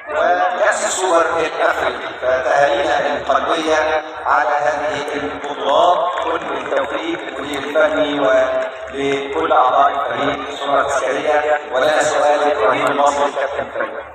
وكأس السوبر الأفريقي. فتهانينا القلبية على هذه البطولات، كل التوفيق للمدير الفني ولكل أعضاء الفريق السونار العسكرية. ولنا سؤال إبراهيم المصري كابتن الفريق.